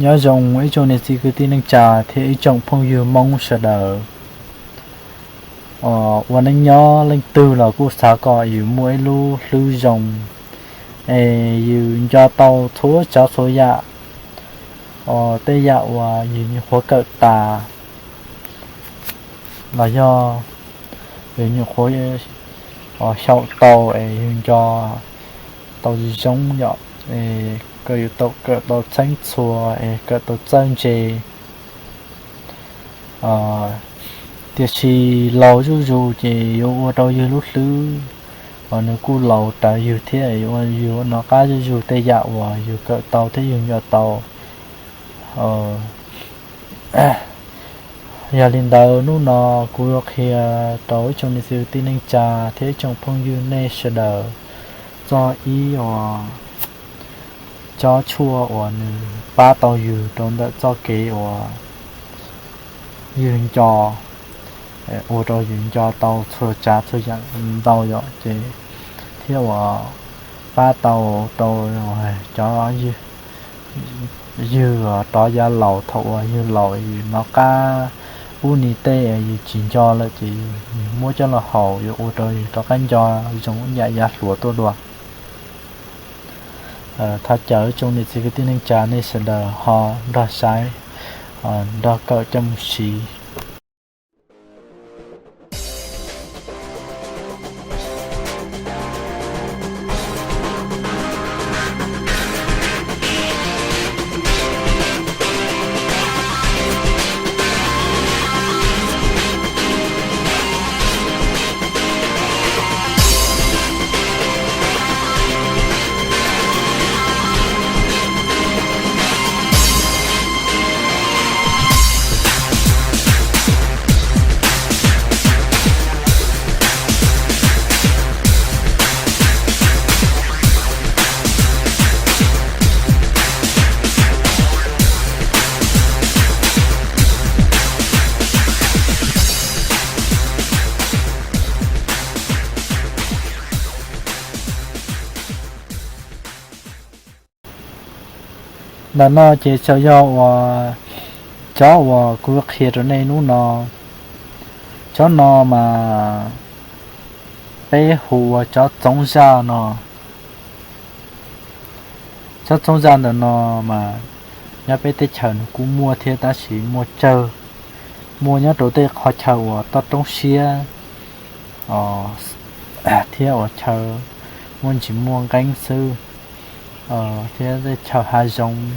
Nyob zoo ib tsoom niam txiv kwv tij neej tsa thiab ib tsoom phooj ywg Hmoob sawv daws. Ua neej nyob leej twg los kuj xav kom yus muaj ib lub hlwb zoo, es yus nco tau txhua tsav txhua yam, tej yam uas yus nyuam qhuav kawm tas los yog yus nyuam qhuav xyaum tau es yus nco tau zoo yom, es kom yus tau kawm tau txheeb txhua es kawm tau txawj ntse. Tiam sis laus zuj zus ces yuav ua rau yus lub hlwb uas nws kuj laus rawv yus thiab, ua yus nov qab zuj zus tej yam uas yus kawm tau thiab yus nco tau. Yog li ntawd hnub no kuv yuav qhia rau ib tsoom niam txiv kwv tij neej tsa thiab ib tsoom phooj ywg nej sawv daws txog ib uas tsob tshuaj uas nws pab tau yus rau ntawm txoj kev uas yus nco, ua rau yus nco tau txhua tsav txhua yam ntau yom, ces thiab uas pab tau rau cov ywg rov yav laus thaum uas yus laus yus nov qab ub ni tej yus tsis nco lawm ces yus muab coj los haus yuav ua rau yus rov qab nco zoo ib yam yav hluas tuaj dua. Thov caw ib tsoom niam txiv kwv tij neej tsa nej sawv daws ho nrog saib, nrog kawm coj mus siv. Ntawm no ces txawm yog uas cov uas kuv qhia rau nej hnub no, cov no mas peb hu ua cov txoov zaj no. Cov txoov zaj ntawm no mas nyob peb teb chaws nws kuj muaj thiab tab sis muaj tsawg, muaj nyob rau tej qhov chaw uas toj roob siab thiab uas chaw muaj ntsis muaj nqeeb xwb, thiab tej chaw hav zoov xwb.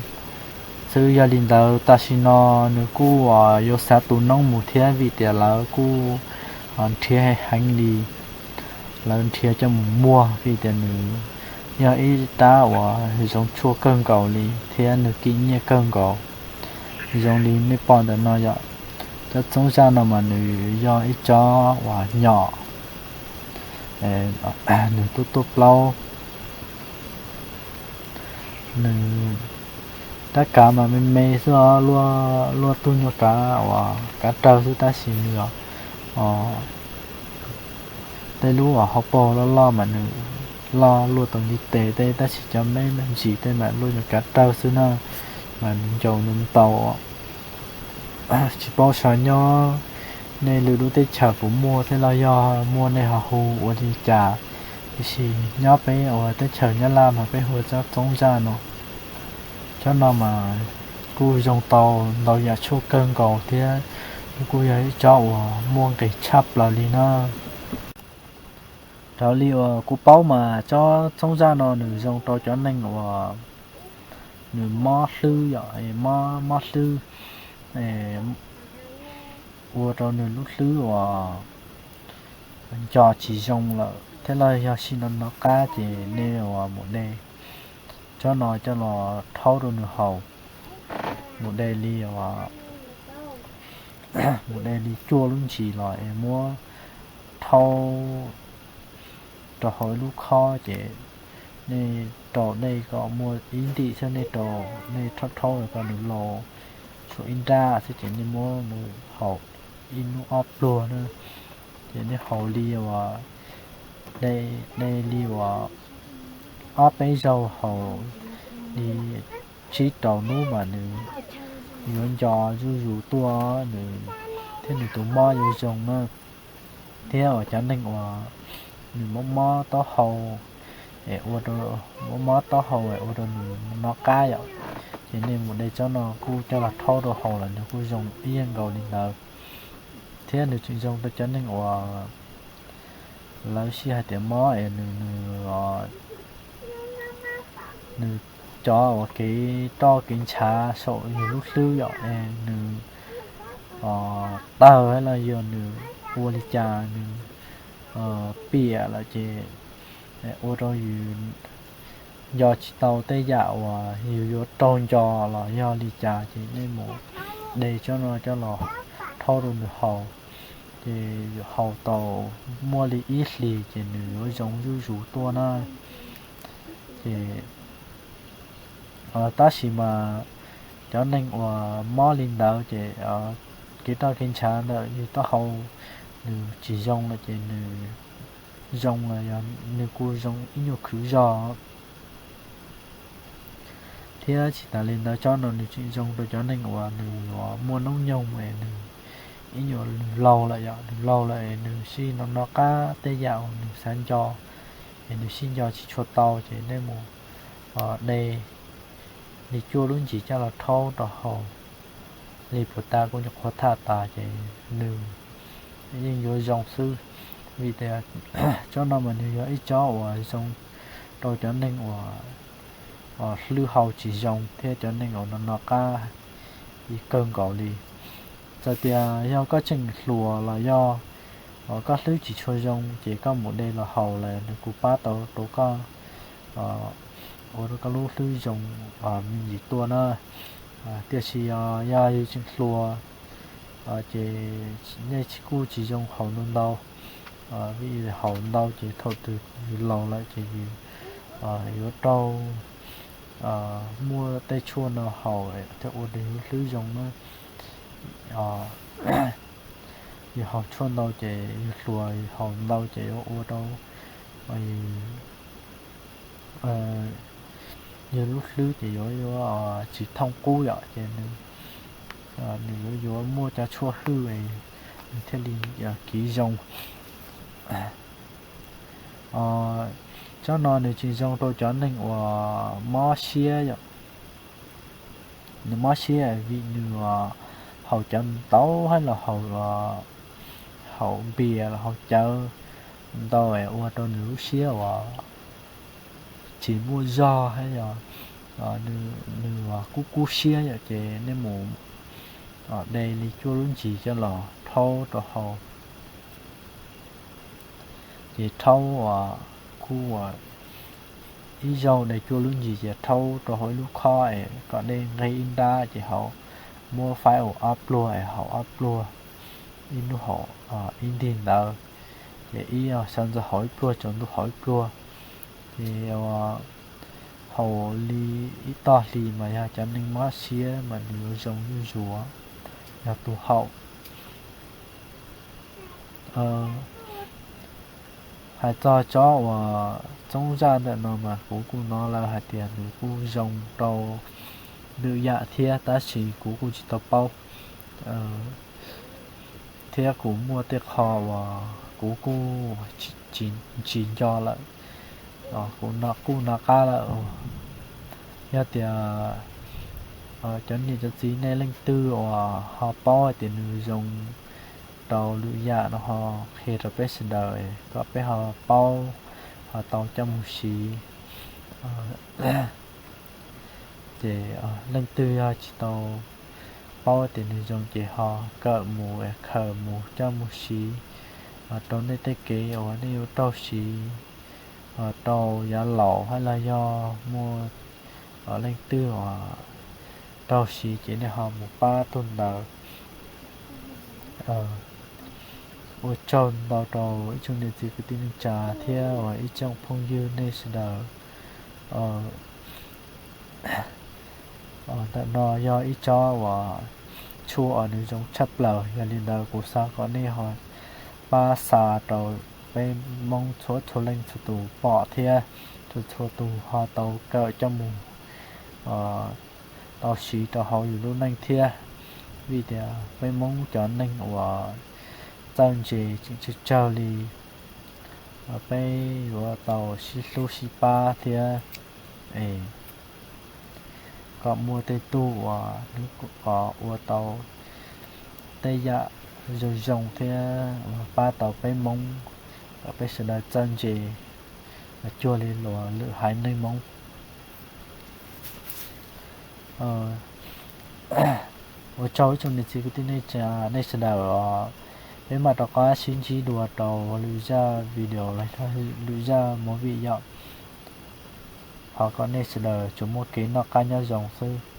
Yog li ntawd tam sim no nws kuj yuav xav tu noob mus thiab vim tias lawv kuj nrhiav heev li, lawv nrhiav coj mus muag vim tias nws yog ib rab uas zoo tshuaj kawg nkaus li thiab nws kim nyiaj kawg nkaus. Zoo li nej pom ntawm no yom, cov txoov zaj no mas nws yog ib tsob uas nyom, nws tuaj tuaj plaub, nws rab kav mas me me xwb, luaj tug nyuag kav uas kav rawg xwb tab sis nws tej lub uas hauv paug loj loj mas nws loj luaj tau ntiv tes tej tab sis cov me ntsis tej mas luaj nyuag kav rawg xwb na, mas nws ncaus nws ntau. Tsis paub xyov nyob nej lwm lub teb chaws puas muaj thiab los yog muaj nej ho hu ua li cas, tiam sis nyob peb uas teb chaws Nyab Laj mas peb hu ua tsob txoov zaj no. Tsob no mas kuj zoo tau ntau yam tshuaj kawg nkaus thiab nws kuj yog ib tsob uas muaj nqis tshaj plaws li na. Raws li uas kuv paub mas tsob txoov zaj no nws zoo rau cov neeg uas nws mob hlwb yom, mob hlwb, ua rau nws lub hlwb uas nco tsis zoo lawm thiab los yog sim no nov qab ces nej uas mus de tsob no coj los rhaub rau nws haus, mus de li mus de li cuaj lub ntsis los es muab rhaub rau hauv ib lub khob ces nej rau dej kom muaj ib ntim xwb, nej rau, nej rhaub rhaub kom nws laus tshuav ib nrab xwb ces nej muab nws haus ib hnub ob pluag na. Ces nej haus li uas, de li uas ob peb zaug, haus li tsib rau hnub mas nws yuav nco zuj zus tuaj, nws thiab nws tus mob yuav zoo na. Thiab uas cov neeg uas nws mob mob taub hau, es ua rau, mob mob taub hau es ua rau nws noj qab yom, ces nej mus de tsob no kuj coj los rhaub rau haus los nws kuj zoo ib yam nkaus li ntawd. Thiab nws tseem zoo rau cov neeg uas lawv sij hais tias mob es nws, nws, nws cov uas kev roj kev ntshav saum yus lub hlwb yom, es nws tawg los yog nws ua li cas nws piam lawm ces ua rau yus nco tsis tau tej yam uas yus yuav raug nco los yog li cas ces nej mus de tsob no coj los rhaub rau nws haus. Ces haus tau muaj li ib hlis ces nws yuav zoo zuj zus tuaj na. Ces tab sis mas cov neeg uas mob li ntawd ces kev roj kev ntshav ntawm yus taub hau nws tsis zoo lawm ces nws zoo los yog nws kuj zoo ib nyuag khwv zog. Thiab tsis tas li ntawd tsob no nws tseem zoo rau cov neeg uas nws yuav muaj noob nyoog es nws ib nyuag nws laug lawm yom, nws laug lawm es nws sij no noj qab tej yam uas nws xav nco, es nws sij nco tsis tshua tau ces nej mus de li cuaj lub ntsis coj los rhaub rau haus li puas tas kuj nyuam qhuav tham tas ces nws yeej yuav zoo xwb. Vim tias tsob no mas nws yog ib tsob uas zoo rau cov neeg uas hlwb hau tsis zoo thiab cov neeg uas no noj qab kawg nkaus li. Txawm tias yog koj tseem hluas los yog koj hlwb tsis tshua zoo ces koj mus de los haus los nws kuj pab tau rau koj ua rau koj lub hlwb zoo me ntsis tuaj na. Tiam sis yog yus tseem hluas ces nej kuj tsis zoo haus ntau ntau, vim haus ntau ces thaum twg yus laus lawm ces yus yuav raug muaj tej tshuaj no haus thiaj ua rau yus lub hlwb zoo na. Yus haus tshuaj ntau ces yus hluas yus haus ntau ces yuav ua rau yus lub hlwb ces yuav yuav tsis thooj qub yom, ces nws yuav yuav muaj cov tshuaj hwj nws thiaj li kiv zoo. Tsob no nws tseem zoo rau cov neeg uas mob siab yom. Nws mob siab vim nws haus cawv ntau hab los haus, haus npias los haus cawv ntau es ua rau nws lub siab uas tsis muaj zog hab yog nws kub kub siab yom, ces nej mus de li cuaj lub ntsis coj los rhaub rau haus. Ces rhaub kuj ib zaug de cuaj lub ntsis ces rhaub rau hauv ib lub khob es kom dej nqeg ib nrab ces haus, muab faib ua ob pluag es haus ob pluag, ib hnub haus ib ntig ntawd, ces ib xyoo ntxov haus ib pluag, tsaus ntuj haus ib pluag. Ces haus li ib tog hlis mas yog cov neeg mob siab mas nws yuav zoo zuj zus yog tus haus. Hais txog tsob uas txoob zaj ntawm no mas kuv kuj hnov lawv hais tias nws kuj zoo rau lwm yam thiab tab sis kuv kuj tsis tau paub thiab kuv muaj tej qho uas kuv kuj tsis nco lawm, kuv kuj nov qab lawm. Yog tias cov niam cov txiv nej leej twg uas ho paub hais tias nws zoo rau lwm yam no ho qhia rau peb sawv daws kom peb ho paub ho tau coj mus siv. Ces leej twg yog tsis tau paub tias nws zoo ces ho kawm mus khaws mus coj mus siv rau nej tej kev uas nej yuav raug siv rau yav laus hab los yog muaj leej twg uas raug siv ces nej ho mus pab tug ntawd. Ua tsaug ntau rau ib tsoom niam txiv kwv tij neej tsa thiab uas ib tsoom phooj ywg nej sawv daws. Ntawm no yog ib tsob uas tshuaj uas nws zoo tshaj plaws, yog li ntawd kuv xav kom nej ho pab xa rau peb Hmoob txhua txhua leej txhua tus pom thiab txhua txhua tus ho tau kawm coj mus tau siv rau hauv yus lub neej thiab. Vim tias peb Hmoob cov neeg uas txawj ntse tseem tsawg tsawg li, peb yuav tau sib hlub sib pab thiab, es kom muaj tej tug uas nws ua tau tej yam zoo zoo thiab uas pab tau peb Hmoob, kom peb sawv daws txawj ntse, cuag li luag lwm haiv neeg Hmoob. Ua tsaug ib tsoom niam txiv kwv tij neej tsa, nej sawv daws, peb mam rov qab sib ntsib dua rau lwm zaj video los lwm zaj movie yom. Thov kom nej sawv daws tsuas muaj kev noj qab nyob zoo xwb.